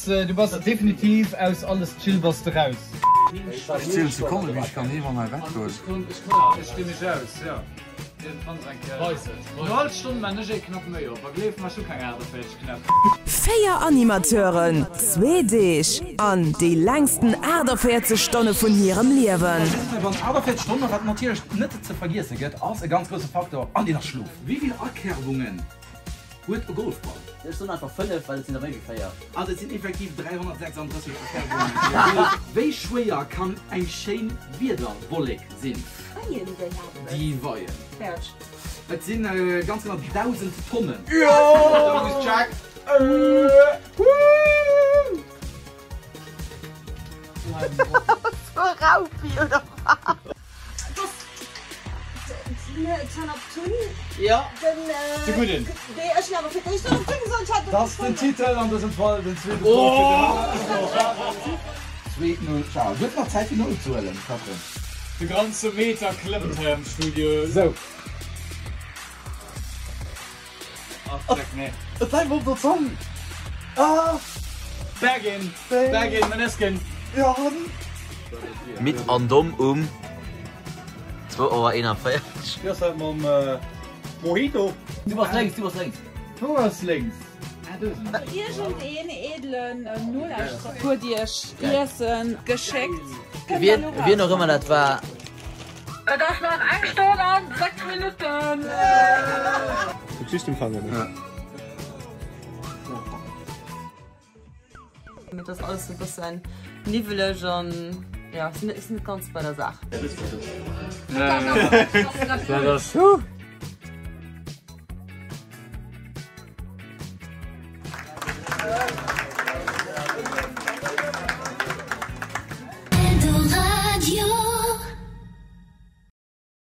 Du bass definitiv aus alles chill bass de raus. Ech zielen Sekonnen wéi ech kann heem an mäi Bett goen. Ech stinn mech aus, jo. No hallef Stonn man ech ee Knapp méi op a gleef mer ech hu keng 48 Knäpp. 4 Animateuren, zwee Deeg an déi längsten 48 Stonne vun hirem Liewen. Bei 48 Stonnen, wat natierlech net ze vergiesse gëtt, ass e ganz grousse Faktor, an deen ass Schlof. Wéi vill Akerbungen huet e Golfball? Ech soen einfach 5, well et sinn der méi wéi 4. Also et sinn effektiv 336 Akerbungen fir e Golf. Wéi schwéier kann eng schéin Wiederwollek sinn? Weien déi haten Déi weien. Fäerdeg. Et sinn ganz genau 1.000 Tonnen. Raupi oder wat? Dat ass den Titel an dësem Fall, den zweete Punkt fir den Arno. 2, 0, ciao. Du hues nach Zäit fir nozehuelen, Catherine. De ganze Meter klëmmt hei am Studio. Sou. Ach, dreck, nee. Et bleift op der Zong. Ah! Bergin, Bergin, Meneskin. Ja. Midd an domm um 2 Auer 41. Wéi ass dat mam Mojito? Du bass lénks, du bass lénks. Wou ass lénks? Iergend een edelen Nolauschterer huet iech Iessen geschéckt. Wien och ëmmer dat war. Et ass nach eng Stonn an 6 Minutten. Et ass alles sou bëssen niwweleg an jo, ech sinn net ganz bei der Saach. Dat ass.